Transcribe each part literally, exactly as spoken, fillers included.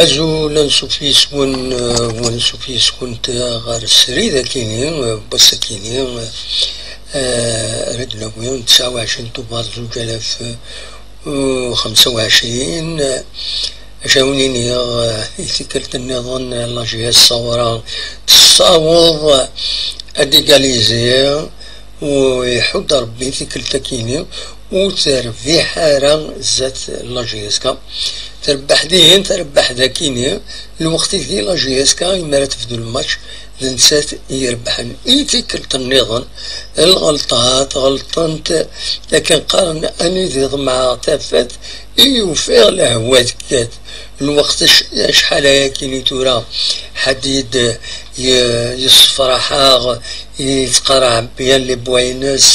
Azul, ansuf yes-wen, eh, u ansuf yes-kunt, eh, ɣer srid akini, eh, n wass akini, eh, ara d-nawi n tesɛa u ɛecrin Tubeṛ zuǧ alaf u xemsa u ɛecrin, eh, acu ara wen-iniɣ, eh, i tikkelt nniḍen, eh, la J S Sawra tessaweḍ, eh, ad égaliser, u iḥudd Ṛebbi tikkelt akini, ur terbiḥ ara zdat la J S K. Terbeḥ dihin, terbeḥ dakini, lweqt i di la J S K, imi ara tebdu lmatch, d nettat i irebḥen. I tikkelt nniḍen, lɣelṭat, ɣelṭent, akken qqaren, anida ḍemɛeɣ tafat, i ufiɣ lehwa tekkat. Lweqt ac-, acḥal ayakini tura, Ḥadid, eh, ye-, yessefraḥ-aɣ, yettqaraɛ bien les points-ines,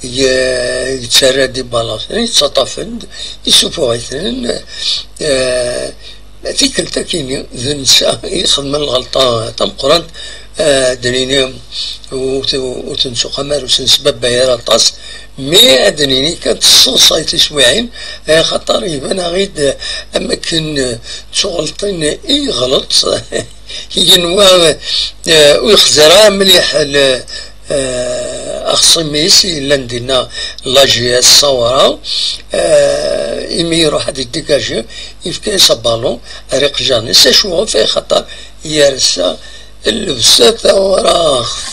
ye-, yettarra-d i balas, yettaṭṭaf-d, yessuffuɣ-iten, eh, tikkelt akini, d netta i ixedmen lɣelṭa tameqqrant, eh, ad d-nini, ur t-, ur t-nettuqam ara, ur s-nesbabay ara aṭas, mi ad d-nini kan teṣṣeḍṣay tiswiɛin, eh, axaṭer iban-aɣ-id, eh, am akken, eh, d tuɣelṭin i yeɣleṭ, yenwa, eh, ur yexzi ara mliḥ l-, eh, axṣim-is yellan dinna, la J S Sawra, eh, imi iruḥ ad yeddigaji, yefka-yas abalun ar iqjan-is, acu ɣef, axaṭer yersa llebsa tawraɣt.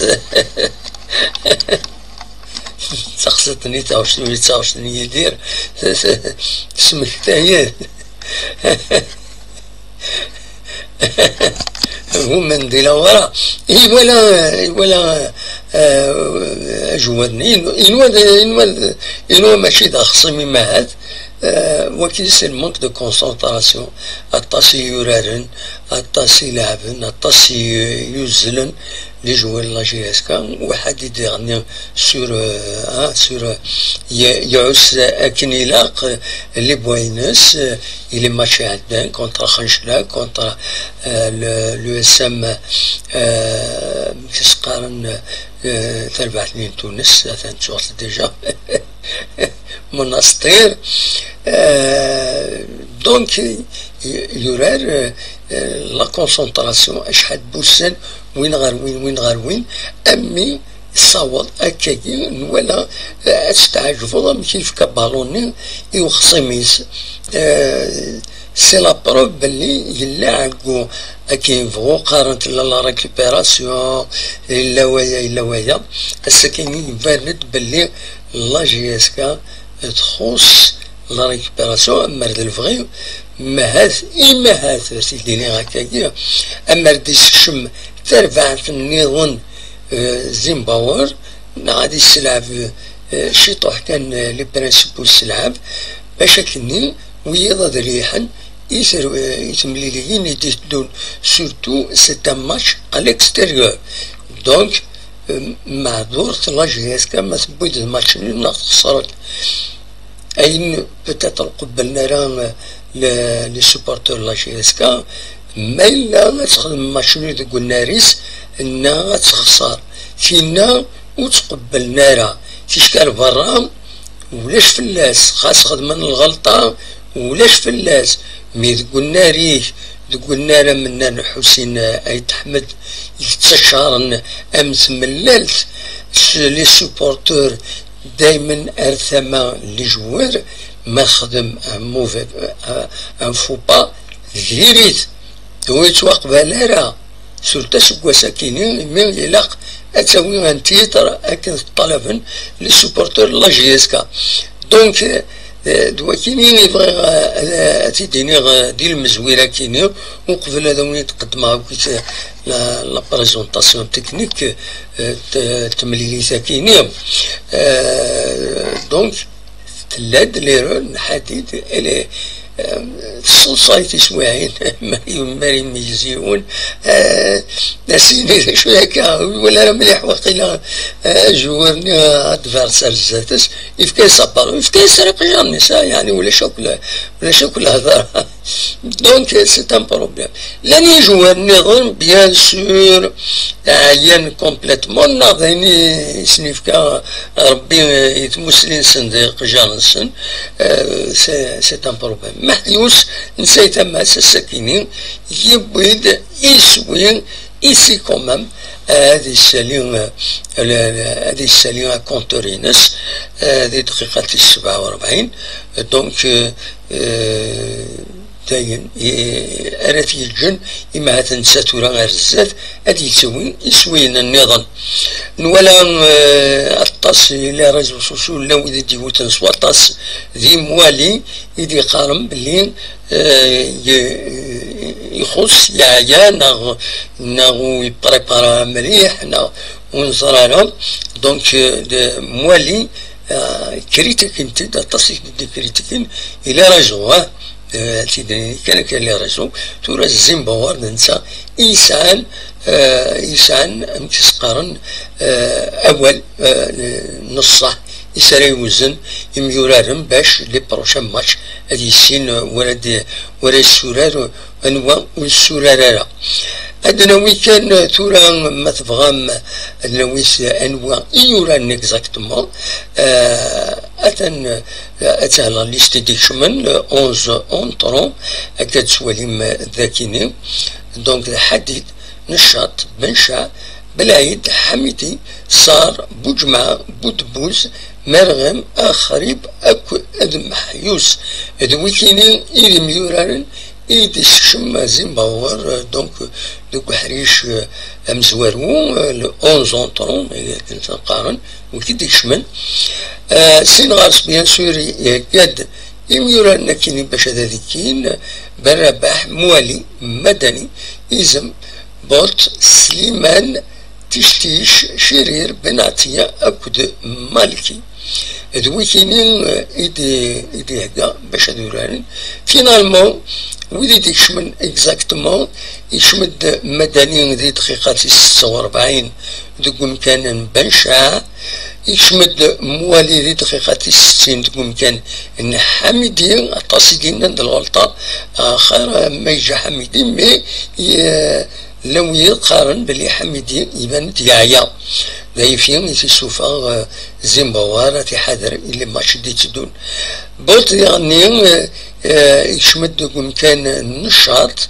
D taɣect-nni, taɣect-nni, taɣect n Yidir, tesmekta-yi. Human di lawara, iwala, iwala, eh, ajewwad-nni, inwa, inwa, inwa, inwa mačči d axṣim-im ahat, eh, waki c'est le manque de concentration, aṭas i yuraren, aṭas i leɛben, aṭas i yuzzlen, les joueurs de la J S K, waḥed i d-iɣenni sur, euh, hein, sur, euh, y-, iɛuss akken ilaq, euh, les points-ines, euh, i les matchs iɛeddan, contre Xencla, contre, euh, le, l'U S M, euh, s-qqaren, euh, tarbaɛt-nni n Tunes, atan ttuɣ-t déjà. Monastir. Euh, donc, y-, yurar, euh, euh, la concentration, acḥal n wussan, win ɣer win, win ɣer win, ami tessaweḍ akkagi, nwala, eh, ad testeɛǧbeḍ amek yefka balun-nni i uxṣim-is. Eh, c'est la preuve belli yella ɛeggu. Akken yebɣu qqaren tella la récupération, yella waya, yella waya. Ass-agi iban-d belli la J S K txuṣṣ la récupération, amer d lebɣi, mahat, imahat, ad t-id-iniɣ akkagi, amer d-isekcem tarbaɛt nniḍen, eh, Zimbabwe, neɣ ad iselɛeb, eh, ciṭuḥ kan, eh, les principaux sselɛab, bac akkenni wiyaḍ ad riḥen i ter-, eh, i temliliyin i d-iteddun, surtout c'est un match à l'extérieur. Donc, eh, meɛdurt la J S K ma tewwi-d match nul neɣ texṣer-d. Ayen peut-être ur qebblen ara, euh, le, les supporters n la J S K, ma yella ad texdem match nul deg unnar-is, neɣ ad texṣer. Tinna ur tt-qebblen ara. Ticki ar berra, ulac fell-as. Xas xedmen lɣelṭa, ulac fell-as. Mi deg unnar-ik, deg unnar amennan Ḥusin Ayt Ḥmed, yettaččaren am tmellalt s les supporters, daymen ar tama n les joueurs, ma texdem un mauvais, un, un faux pas, diri-t, ur yettwaqbal ara, surtout aseggas-akini, imi ilaq ad tawi un titre akken ṭṭalaben les supporters n la J S K. Donc, euh, d wakini i bɣiɣ, euh, ad, ad t-id-iniɣ, euh, di lmezwir-akini, uqbel ad awen-id-qeddmeɣ akkit, euh, la, la présentation technique, euh, t-, temlilit-akini. Euh, donc, tella-d l'erreur n Ḥadid, elle est, euh, tesseḍsay tiswiɛin, ma yumar imeyyez yiwen, euh, as-yini d acu akka, ur iwala ara mliḥ waqila, euh, ajewwir-nni, euh, adversaire zdat-s, yefka-yas abalun, yefka-yas ara iqjan-nni, sa, yeɛni ulac akk la-, ulac akk lehḍer. Donc, c'est un problème. Llan yijwar nniḍen, bien sûr, ɛyan complètement, neɣ d ayen i sen-yefka Rebbi i tmusni-nsen d iqjar-nsen, euh, c'est, c'est un problème. Meḥyus, nesɛa tama-s ass-akini, yewwi-d iswi, ici quand même, euh, ad yessali, euh, le- le- ad yessali akontur-ines, euh, di dqiqa tis sebɛa u rebɛin. Donc, euh, euh, dayen, i- ara t-yeǧǧen, imi ahat netta tura ar zdat, ad yettwi iswiyen nniḍen. Nwala, euh, aṭas i les réseaux sociaux, llan wid i d-iwten s waṭas d imwali i d-iqqaren belli, euh, ye- ixuṣṣ, yeɛya, neɣ, neɣ ur yeprépara mliḥ, neɣ ur neẓri ara. Donc, euh, de mwali, euh, kritikin-t-id, aṭas i d-kritikin, il a raison, hein. Euh, tidrin kan, kan les réseaux. Tura Zimbabwe d netta i yesɛan, euh, yesɛan, amek i s-qqaren, euh, awal, euh, n ṣṣeḥ, i s ara yewzen imyuraren bac les prochains matchs ad yissin, euh, wara d-, wara yessurar, euh, anwa ur yessurar ara. Ad nawi kan, euh, tura, ma tebɣam, ad nawi s-, anwa i yuran exactement. Euh, atan, euh, ad tehla liste i d-ikecmen, euh, onze entrants, akka ad twalim, euh, dakini. Donc, d Ḥadid, Neccaṭ, Benca, Belɛid, Ḥamidi, Ṣar, Buǧemɛa, Budebbuz, Merɣem, Axrib akked Meḥyus. D wikini i d imyuraren i d-isekcem Zimbabwe, euh, donc, euh, deg uḥric, euh, amezwaru, euh, le onze entrants, i akken qqaren, wid i d-ikecmen. Euh, sin ɣer-s, bien sûr, ihegga-d imyuraren akkin bac ad ad-ikkin, Ben Rabaḥ, Mwali, Madani, Izem, Bolt, Sliman, Tictic, Cirir, Ben Ɛtiya akked Malki. D wikini, eh, i d-, i d-ihegga bac ad uraren. Finalement, wid i d-ikecmen exactement, ikcem-d Madani di dqiqa tis setta u rebɛin deg umkan n Benca, ikcem-d Mwali di dqiqa tis settin deg umkan n Ḥamidi, aṭas i d-yennan d lɣelṭa, axir ma yeǧǧa Ḥamidi, mais, eh, llan wid yeqqaren belli Ḥamidi iban-d yeɛya. D ayefki i t-isuffeɣ, eh, Zimbabwe ara t-iḥader i les matchs i d-itteddun. Bolt diɣenni, eh, eh, ikcem-d deg umkan n Neccaṭ,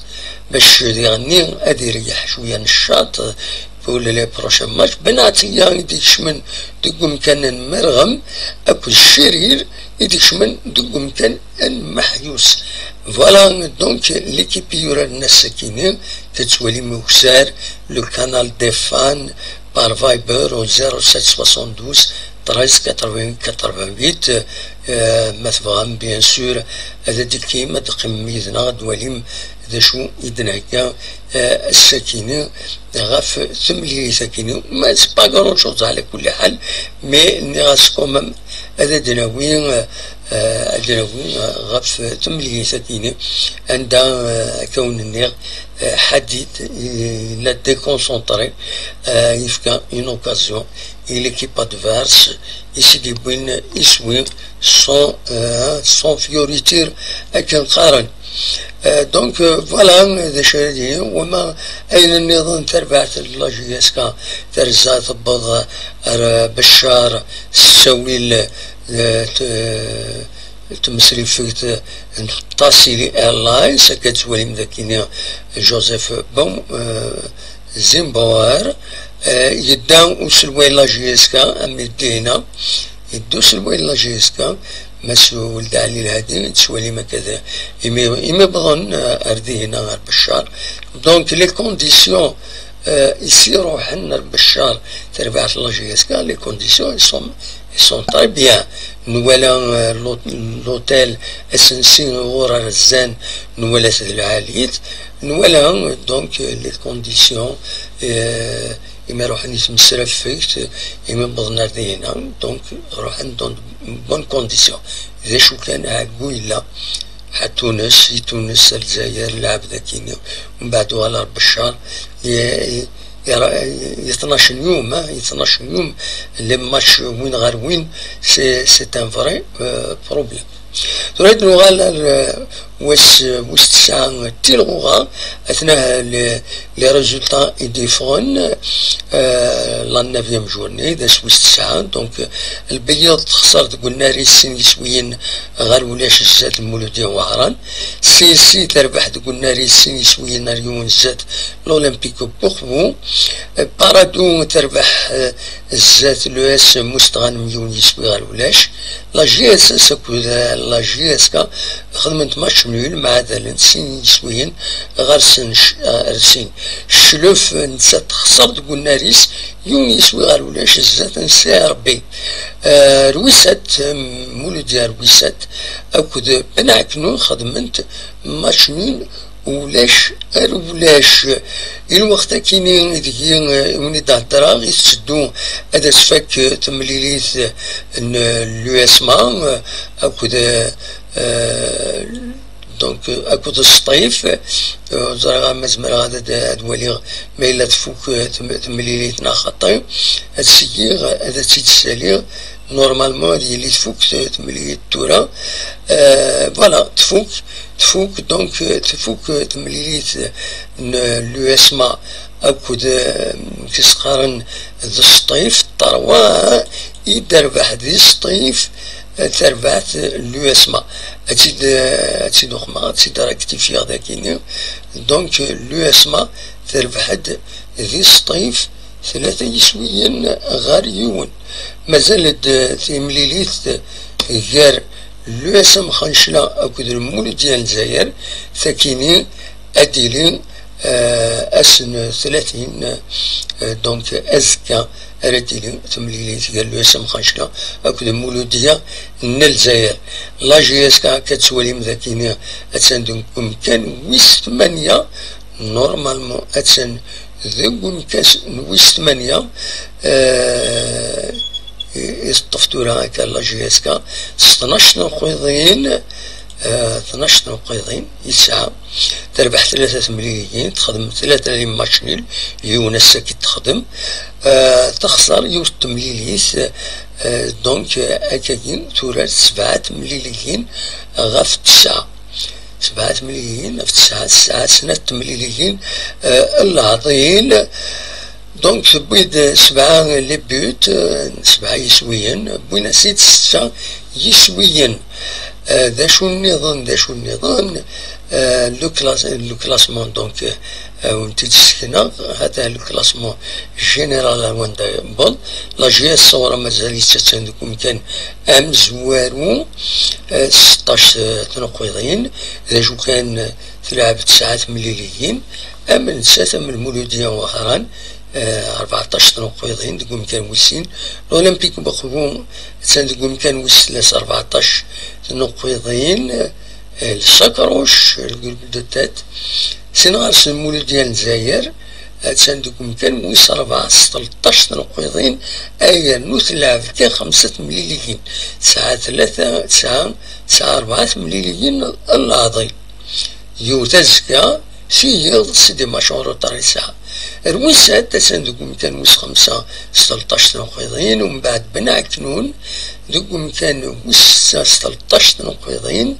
bac diɣenni ad ireyyeḥ cwiya Neccaṭ, eh, pour les prochains matchs. Ben Ɛtiya i d-ikecmen deg umkan n Merɣem, akked Cirir i d-ikecmen deg umkan n Meḥyus. Voilà, donc, l'équipe i yuraren ass-akini, tettwalim ukessar, le canal des fans, par Viber au zéro sept soixante-douze treize quatre-vingt-huit quatre-vingt-huit. Euh, ma tebɣam, bien sûr, ad d-teqqim, ad d-teqqimem yid-neɣ, ad d-twalim d acu i d-nhegga, euh, ass-akini ɣef temlilit-akini. Ma c'est pas grand chose, ɛla kulli ḥal, mais nniɣ-as quand même ad d-nawi, euh, ad d-nawi, euh, ɣef temlilit-akini, anda, euh, akka wen-nniɣ, euh, Ḥadid, il a déconcentré, euh, yefka une occasion i l'équipe adverse, i s-d-yewwin iswi sans, euh, sans fioriture, akken qqaren. Euh, donc, euh, voilà, d acu ara d-iniɣ, wama ayen nniḍen, tarbaɛt n la J S K terza, tewweḍ ar Beccar s ttawil, euh, t-, tmesrifegt n Tassili Airlines, akka tettwalim dagini Joseph Bon, euh, Zimbabwe, euh, yedda uselway n la J S K, am Dihna, yedda uselway n la J S K, Mass Weld Ɛli Lhadi, tettwalim akka d imi, imi wwḍen, euh, ar Dihna, ar Beccar. Donc, les conditions, euh, i s-iruḥen ar Beccar, tarbaɛt n la J S K, les conditions, ils sont, ils sont très bien. Nwala, euh, l'hôt-, l'hôtel, asensi ɣur ar zzan, nwala-t d lɛali-t. Nwala, donc, euh, les conditions, euh, imi ruḥen i tmesrafegt, imi wwḍen ar Dihna, donc, ruḥen dans de bonnes conditions. D acu kan, ɛeggu yella, ḥa Tunes, i Tunes, Lezzayer, lɛebd akini, mbeɛd uɣal ar Beccar, i, i, i, i tnac yum, hein, i tnac yum, les matchs win ɣer win, c'est, c'est un vrai, euh, problème. Tura ad nuɣal ar, euh, Wass wis tesɛa tilɣuɣa, atna les résultats i d-yeffɣen, euh, la neuvième journée, d ass wis tesɛa. Donc, Lbeyyiḍ texṣer deg unnar-is sin yiswiyen ɣer ulac zdat Muludya Waɛran. Sisi terbeḥ deg unnar-is sin yiswiyen ɣer yiwen zdat l'Olympique Bourbourg. Parado terbeḥ, euh, zdat l'U S Mustɣanem yiwen yiswi ɣer ulac. La G S S akked la G S K xedment match nul, mɛadalen sin yiswiyen ɣer sen, ɣer sin. Cclef netta texṣer deg unnar-is yiwen yiswi ɣer ulac zdat n C R B. Eh, Rwisat, Muludya Rwisat akked Ben Ɛeknun xedment match nul ulac ar ulac. I lweqt akini ideg i, eh, wen-id-heddreɣ i tetteddu ad as-tfak, eh, temlilit n l'U S M A, eh, akked, eh, donc, eh, akked Sṭif, eh, ur ẓriɣ ma zemreɣ ad, ad, ad waliɣ ma yella tfuk, eh, tem-, temlilit neɣ xaṭi. Ad tt-giɣ, ad tt-id-ssaliɣ. Normalement ad yili tfuk t-, temlilit tura. Euh, voilà, tfuk, tfuk, donc, euh, tfuk, euh, temlilit n l'U S M A akked, euh, kisqaren d Sṭif, terwa i d-terbeḥ di Sṭif, euh, terbeḥ l'U S M A. Ad tt-id, euh, ad tt-id-uqmeɣ, ad tt-id-rectifiɣ dakini. Donc, euh, l'U S M A terbeḥ-d di Sṭif tlata yiswiyen ɣer yiwen. Mazal-d timlilit gar l'U S M Xancla akked Lmuludya n Lezzayer, takini ad d-tili, eh, ass n tlatin, eh, donc azekka ara d-tili temlilit gar l'U S M Xancla akked Lmuludya n Lezzayer. La G S K akka tettwalim dakini attan deg umkan wis tmanya, normalement attan deg umkan wis tmanya, eh, i, i teṭṭef tura akka la G S K s tnac n uqiḍin, eh, tnac n uqiḍin i tesɛa. Terbeḥ tlata temliliyin, texdem tlata n match nul, yiwen ass-agi texdem, eh, texṣer yiwet temlilit, eh, donc, eh, akkagi turar sebɛa temliliyin ɣef tesɛa. Sebɛa temliliyin ɣef tesɛa, tesɛa snat temliliyin, eh, n leɛḍil. Donc, tewwi-d sebɛa les buts, eh, sebɛa yiswiyen, wwin-as-id setta yiswiyen. Eh, d acu nniḍen, d acu nniḍen, eh, le class-, le classement, donc, eh, wen-t-id-ssekneɣ, hata le classement général ar wanda yewweḍ. La G S ɣur-a mazal-itt attan deg umkan amezwaru, eh, seṭṭac, eh, tnuqqiḍin, d acu kan, eh, telɛeb tesɛa temliliyin, am nettat am Lmuludya Wehran, eh, rbeɛṭac tnuqqiḍin deg umkan wis sin. L'Olympique Bourbourg attan deg umkan wis tlata, rbeɛṭac tnuqqiḍin, eh, le Chakrouche, le groupe de tête. Sin ɣer-s Lmuludya n Lezzayer, attan deg umkan wis rebɛa s tleṭṭac tnuqqiḍin, ay yernu telɛeb kan xemsa temliliyin. Tesɛa tlata, tesɛa, tesɛa rebɛa temliliyin n leɛḍil. Yiwet azekka, tiyiḍ s dimac uruṭar yesɛa. Rwisat attan deg umkan wis xemsa s tleṭṭac tnuqqiḍin, umbeɛd Ben Ɛeknun deg umkan wis setta s tleṭṭac tnuqqiḍin,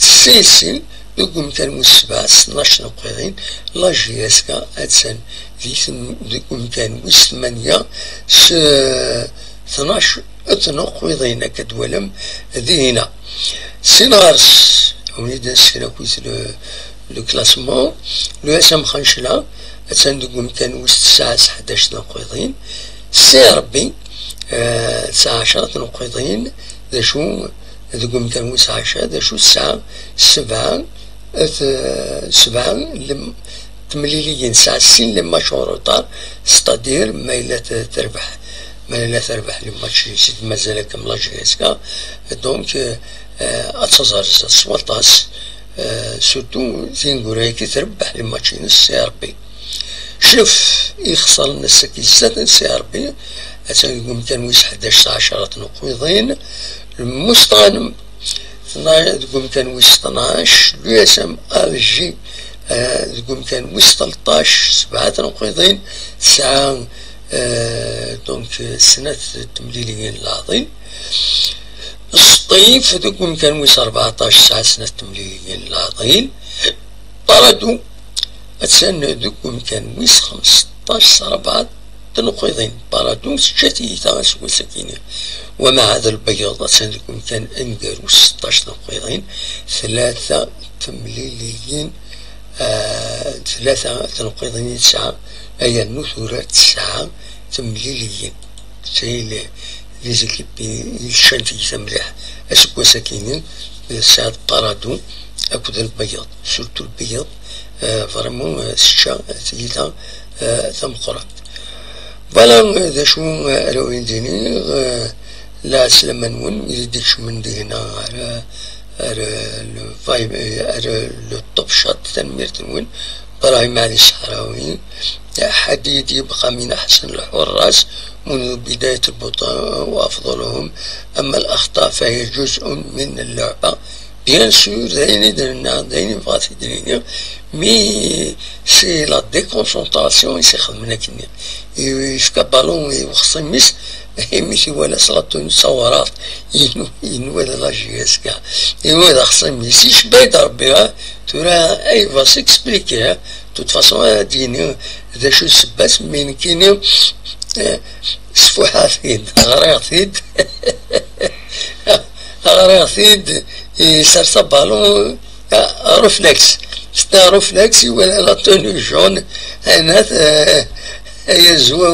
Sisi deg umkan wis sebɛa s tnac tnuqqiḍin, la G S K attan di ten-, deg umkan wis tmanya s tnac tnuqqiḍin, akka d-twalam dihina. Sin ɣer-s, win i d-nesken akkit le, le classement, l'U S M Xancla, attan deg umkan wis tesɛa s ḥdac tnuqqiḍin, C R B, eh, tesɛa ɛecra tnuqqiḍin, d acu deg umkan wis ɛecra, d acu tesɛa sebɛa, eh, sebɛa lem-, temliliyin, tesɛa sin les matchs en retard, c'est-à-dire ma yella t-, terbeḥ, ma yella terbeḥ les matchs i s-d-mazal akka am la G S K, donc, eh, eh, ad taẓ ar zdat s waṭas, eh, surtout tineggura-agi trebbeḥ les matchs-ines C R B. Cclef i ixesren ass-agi zdat n C R B, attan deg umkan wis ḥdac s ɛecra tnuqqiḍin, Lmusṭanem tna-, deg umkan wis tnac, l'U S M Alger, eh, deg umkan wis tleṭṭac, sebɛa tnuqqiḍin, tesɛa, eh, donc, eh, snat temliliyin n leɛḍil. Sṭif deg umkan wis rbeɛṭac tesɛa snat temliliyin n leɛḍil. Parado attan deg umkan wis xmesṭac s rebɛa tneqqiḍin. Parado tečča tiyita aseggas-agi-nni. Wamɛad Lbeyyeḍ attan deg umkan aneggaru s seṭṭac tneqqiḍin. Tlata temliliyin, ah, tlata tneqqiḍin i tesɛa, yernu tura tesɛa temliliyin. Sey les, les équipes i yeččan tiyita mliḥ aseggas-agi-nni, tesɛiḍ Parado akked Lbeyyeḍ, surtout Lbeyyeḍ, euh, vraiment, euh, tečča tiyita, euh, tameqqrant. Voilà, euh, d acu, euh, ara wen-d-iniɣ, euh, lɛeslama-nwen, wid i d-ikecmen deg-neɣ ar, ar, euh, le vibe, euh, ar, euh, le top chat, tanemmirt-nwen. إبراهيم علي الشعراوي، حديد يبقى من أحسن الحراس منذ بداية البطولة وأفضلهم، أما الأخطاء فهي جزء من اللعبة. Bien sûr, d ayen i d-nenna, d ayen i bɣa t-id-nini, mais c'est la déconcentration i s-ixedmen akken-nni. Yefka balun i uxṣim-is, imi t-iwala s la tenue d tawraɣt, yenwa d la J S K, yenwa d axṣim-is, yecba-yi-d Rebbi, ha? Tura ay va s'expliquer, ha? De toute façon, ad d-yini d acu d ssebba-s, mi nekkini, eh, sfuḥeɣ-t-id, ɣriɣ-t-id, ɣriɣ-t-id, yessers abalun, ah, réflexe. C'est un réflexe, iwala la tenue jaune, anat, eh, ay azwa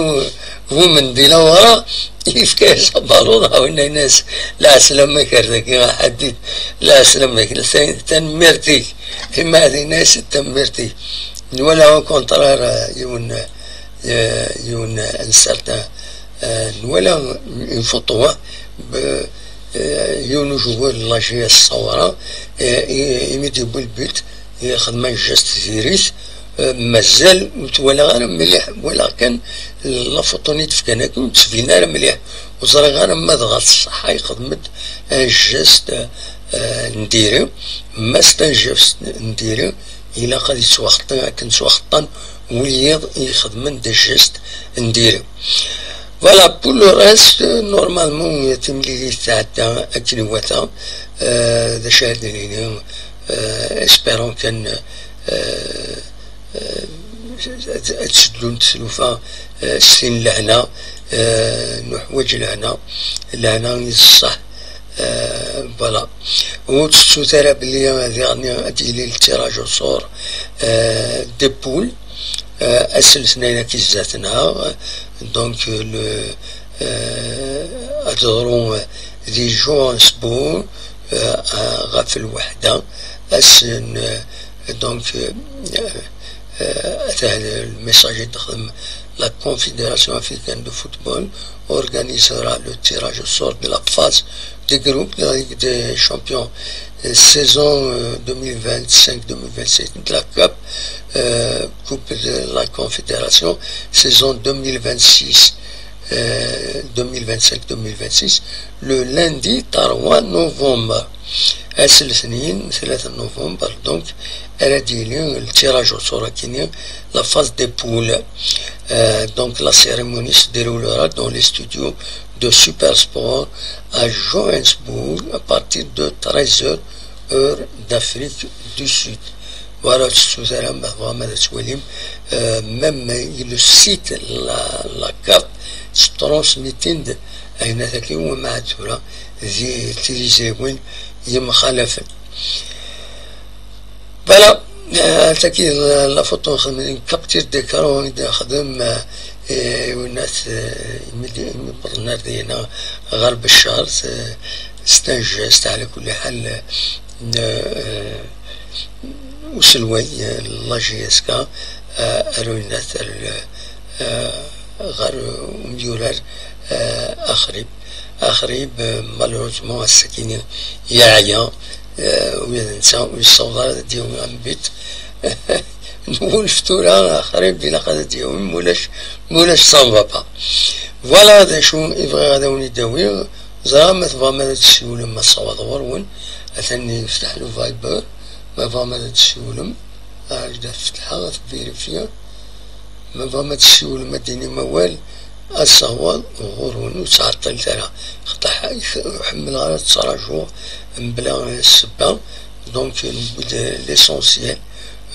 bu mendi la wara, yefka-yas abalun, a winna, yenna-yas, lɛeslama-k ar dagi a Ḥadid, lɛeslama-k, tanemmirt-ik. Imma dinna-yas tanemmirt-ik. Nwala au contraire, euh, yiwen, euh, yiwen, euh, un certain, euh, nwala une photo, hein, b-, euh, yiwen ujugur n la J S Sawra, euh, i-, imi d-yewwi le but, yexdem un geste diri-t, euh, mazal ur t-walaɣ ara mliḥ, walaɣ kan la photo-nni d-fkan akk, ur d-tbin ara mliḥ. Ur ẓriɣ ara ma dɣa tṣeḥḥa, yexdem-d un geste, euh, n diri, ma c'est un geste n diri, ilaq ad yettwaxeṭṭi akken ttwaxeṭṭan wiyiḍ i ixedmen des gestes n diri. Voilà, pour le reste, normalement, timlilit tɛedda akken iwata, euh, d acu ara d-nini, euh, espérons kan, euh, euh, ad, ad seddunt tlufa, euh, s tin lehna, euh, nuḥwaǧ lehna, lehna i ṣṣeḥ. Euh, voilà. Ur tettut ara belli diɣen ad yili le tirage au sort, euh, des poules, euh, ass n letnayen-agi zdat-neɣ, donc, euh, le, euh, ad teḍru, euh, di Johannesburg, euh, ɣef lweḥda, ass n, euh, donc, euh, euh, atah le message i d-texdem, la Confédération africaine de football organisera le tirage au sort de la phase des groupes de la Ligue des champions, euh, saison, euh, deux mille vingt-cinq deux mille vingt-six, de la CAF, euh, Coupe de la Confédération, saison deux mille vingt-six, euh, deux mille vingt-cinq deux mille vingt-six, le lundi trois novembre. Ass n letnayen tlata novembre, donc, ara d-yili le tirage au sort-agi-nni, la phase des poules. Euh, donc, la cérémonie se déroulera dans les studios de Supersport à Johannesburg à partir de treize heures, heure d'Afrique du Sud. Voilà, ur tettut ara, ma tebɣam ad twalim, euh, même le site, la, la carte, tettrunsmit-d ayen ataki, wamɛad tura di tilizriwin yemxalafen. Voilà, euh, tagi la, la photo nxedm, une capture d'écran i d-nexdem, euh, i winat, euh, imi d-, imi wwḍen ar dina ɣer Beccar, c'est, c'est un geste, ɛla kulli ḥal, euh, n, euh, uselway, euh, n la J S K, euh, ar winat, ar, euh, ɣer umyurar, euh, Axrib. Axrib, euh, malheureusement, ass-agi-nni yeɛya, euh, ula d netta ur yessaweḍ ara ad d-yawi un but. Nwulef tura, Axrib ilaq ad d-yawi, mulac, mulac ça ne va pas. Voilà d acu i bɣiɣ ad awen-id-awiɣ. Ẓriɣ ma tebɣam ad tessiwlem, ma tessawaḍ ɣur-wen, atan yefteḥ le Viber, ma tebɣam ad tessiwlem, ad fetḥeɣ, ad vérifier. Ma tebɣam ad tessiwlem, ad d-tinim awal, Asawaḍ ɣur-wen ur ttɛeṭṭilet ara, xaṭer ḥemmleɣ ara ttṛajuɣ mebla ssebba. Donc newwi-d l'essentiel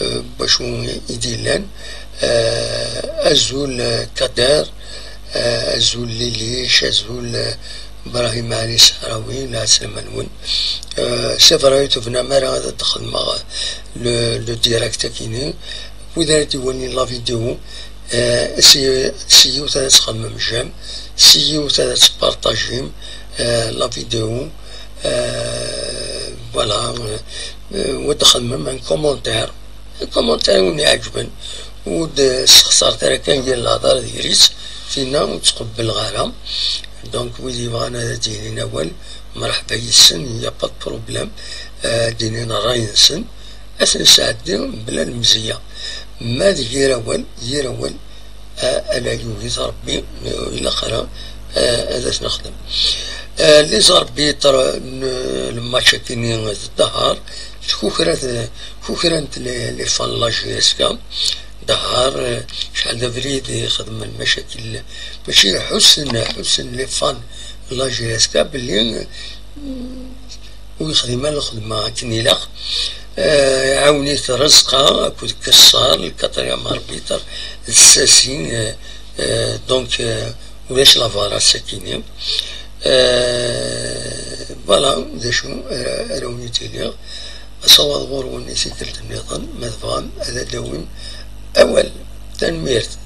n wacu i d-illan. Azul Kader, azul Lilic, azul Brahim Ali Sahrawi, lɛeslama-nwen. C'est vrai, ur tebnam ara ad d-xedmeɣ le direct-agi-nni. Wid ara d-iwalin la vidéo, si yiwet ad txedmem j'aime, si yiwet ad tpartajim la vidéo. Voilà. Wa d-xedmem un commentaire, un commentaire i wen-iɛeǧben, ur d-sexṣaret ara kan yir lehḍer d yiri-s. Tinna ur ttqebbleɣ ara. Donc wid yebɣan ad d-yinin awal, mreḥba yis-sen, il n'y a pas de problème. Ad d-inin ṛṛay-nsen, ad ten-sɛeddi mebla lemzeyya. Ma d yir awal, yir awal, ala yugi-t Ṛebbi, ilaq ara ad as-nexdem. Les arbitres n lmatch-agi-nni d Dahar, kukran-t les fans n la J S K. Dahar, cḥal d abrid i xedmen, mačči ḥussen, ḥussen les fans n la J S K belli ur yexdim ara lxedma akken ilaq. Iɛawen-it Rezqa akked Kessar, le quatrième arbitre, d Sasi. Donc ulac la VAR ass-agi-nni. Voilà d acu ara wen-id-iniɣ. Asawaḍ ɣur-wen i tikkelt nniḍen, ma tebɣam ad d-awim awal. Tanemmirt.